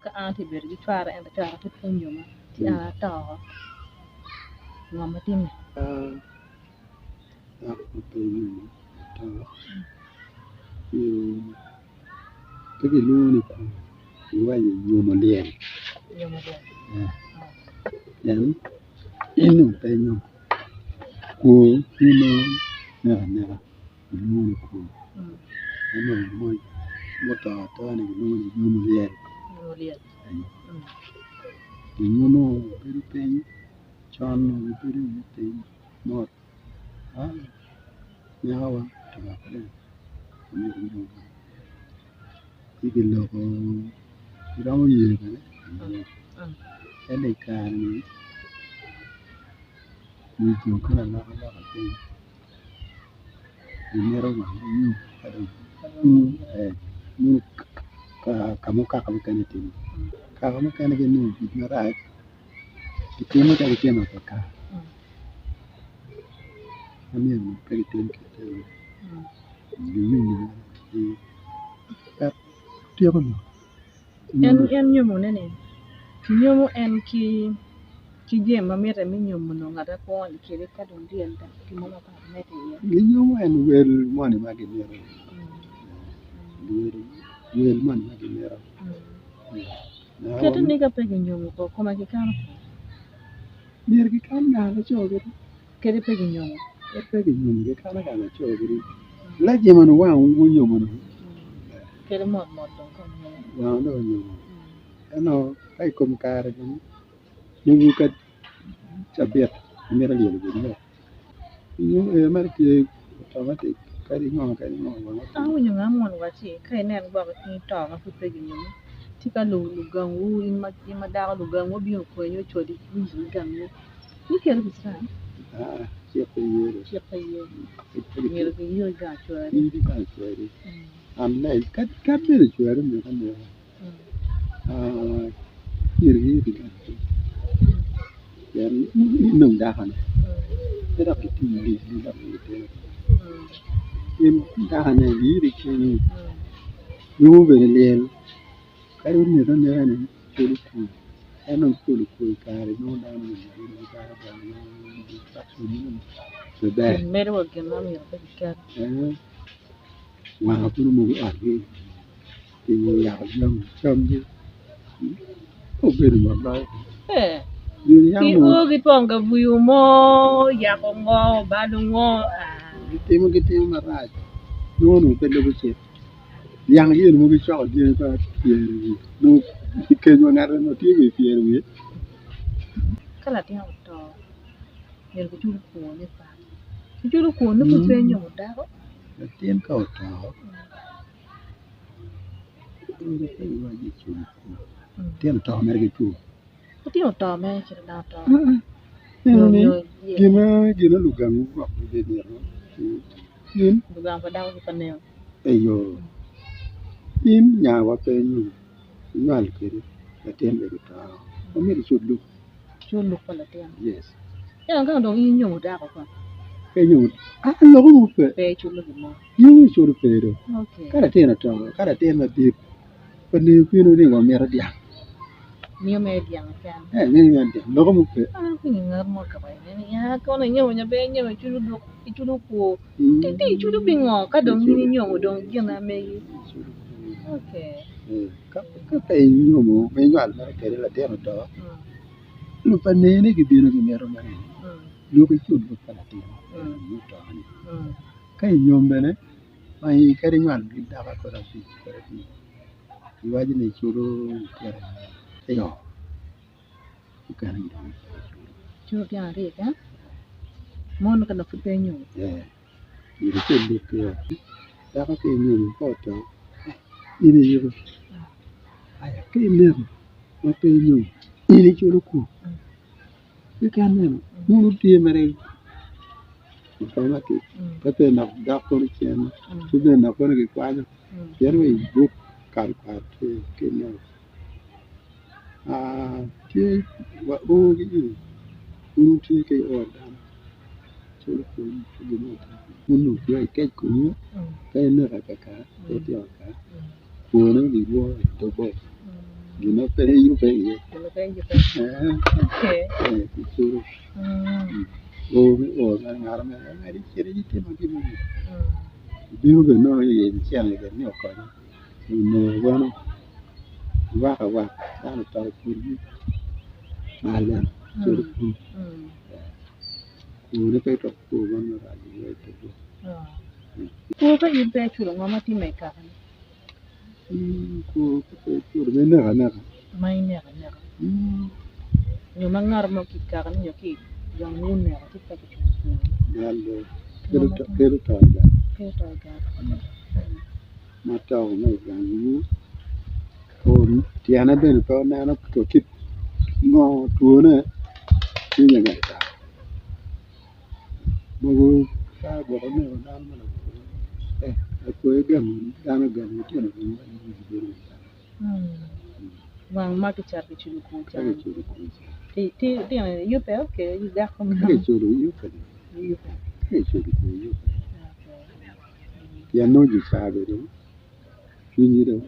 Ka an atye ka bedo ki cwara ento cwara pe onyoma ci an ato woko, ngo ma timme? Ka dako ma pe onyomo oto ci pe kilwongo ni kwo kiwaco ni nyomo lyel pien in dong pe inyomo kwo in inongo ineko aneka. Kilwongo ni kwo ento muto ata-ni kilwongo ni nyomo lyel ginyomo bedo piny con gibedo iye piny mot nyakowa otwero dong omito nyomo ci giloko giromo ye bene ento i kare-ni wic dong kelo alokaloka piny. Gimito ka ma kaka mukene timo kaka mukene ginongo tic marac gitimo calo gitimo kakare ma myero pe gitim kit meno tyeko lok. En nyomone-ni kinyomo en ki ki jami ma mitte me nyomo nongo ngat akwo-ni kwede ka dong lyel dok gin mo mapat medde iye. Ginyomo en wel moni ma gimito wel moni ma gimito. Kite ni ka pe ginyomo ko kome kikano kwo. Myero gikan gang laco kadi. Kadi pe ginyomo. Kadi pe ginyomo gikano gang laco kadi. Lajemo ni wang onyomo ni. Kadi mot mot dong ka onyomo. Wang dong onyomo. Ento ka i kom kare dong Nongo ka cabit imito lyelo kwede lok nongo ee mere tye automatic kadi ngo kadi ngo. Awinyo ngat mo ni wacci ka inen gwok in ito ma pud pe ginyomi ci ka lugangwu in ma dako lugangwu obino okwenyi ocwali gucito ki gangwu ni kelo pi citan? Cik pe ye. Cik pe ye. Myero giyiki gang acwali. Giyiki gang acwali unless kadi bed ocwali oneke aneka. Inong dakone pe dok gitim in dakone giyiti kenyo nongo obedo lyel kadi oneke aneka ni culo kwor en dong culo kwor i kare nongo dano maber wanga pud omogo i otgi. Pingo yako jami camgi obedo maber? Ki o ki twon kabuyo mo yako ngo balo ngo Gitimo gitimo marac nongo onongo pe lubo cik yang yen mogo gicoko jami pa pyero wiye nongo keny wa ngat onongo tye wa i pyero wiye. Ka latin oto myero kicul kwone pat kiculo kwone pud pe inyomo dako. Latin ka oto Latin oto mere ki two. Latin oto mere cito dano oto. Gin ma lugang gwok gin Lugang pa dako ki pa neo. Eyo in nyawa pe inyomo inywal kwede latin bene oto omyero icul luk. Cul luk pa latin. Yes. Ento ka dong in inyomo dako kono? Ka inyomo ah loko mo pe. Pe iculo gin mo. In iculo pe do. Okay. Ka latin oto ka latin madit pa ngeyo bino ni wamito dyang. Miyo mere dyang keken. Eh miyo mere dyang loko mo pe. An awinyo ngat mo ka waco ni ya kono inyomo nyo pe inyomo iculo luk iculo kwo. Ti ti iculo pingo ka dong in inyomo dong gin a megi. Okay. Ka pe inyomo ma inywalo mere kwede latin oto lub pa nene gibino gimito mere lub icul lub pa latin muto-ni. Ka inyom bene ma kadi inywalo ki dako kodi abic kodi adi iwaco ni iculo lutino aryo mukene dong pe iculo. Iculo lutino aryo keken? Mono ka dong pud pe inyomo? Ee myero icul lutino dako ka inyomo ka oto in iyiko aya ka ineko ma pe inyomo in iculo kwor. Keken meno mono tye mere ka pe dok dok kono cen ci bene dok kono gikwanyo pien wa i buk kal kwar tye ki ineno tye wa o ki eni in itye ki ot dano kun tye ikec komi pe ineko kakare pe ityeko kakare kwone gilwongo ni doggola. Gin ma pe iyubbe iye. Gin ma pe iyubbe. Eh, Okay. eh, kiculo. O mi o ngat me ngati cito itimo gin moni. Obino bene nongo iye cene bene ni okonye. Onongo weno awak awak dano oto cwinyi mal bene culo kwor. Kwor-ni pe dok kwor man marac aye. Kwor ka in pe iculo ngo ma timme i kaka-ni? Kwor ka pe iculo ma ineko aneka. Ma ineko aneka. Nyo ma ngat mo ki i kaka-ni nyo ki i gang mo oneko ci pe kiculo kwor. Bal kelo to i gang. Kelo to i gang. Ma to ma i gangwu tyene bene pe oneno kit ngo twone cwinye myero otar mogo ka gwok oneko dano ma lakwoyi gamo dano gamo litino bene Wang ma kicato kiculo kwor ka kiculo kwor ca Litino yubbe ok ka kiculo yubbe ka kiculo kwor yubbe pien nongo jo ca bene cwinygi dong.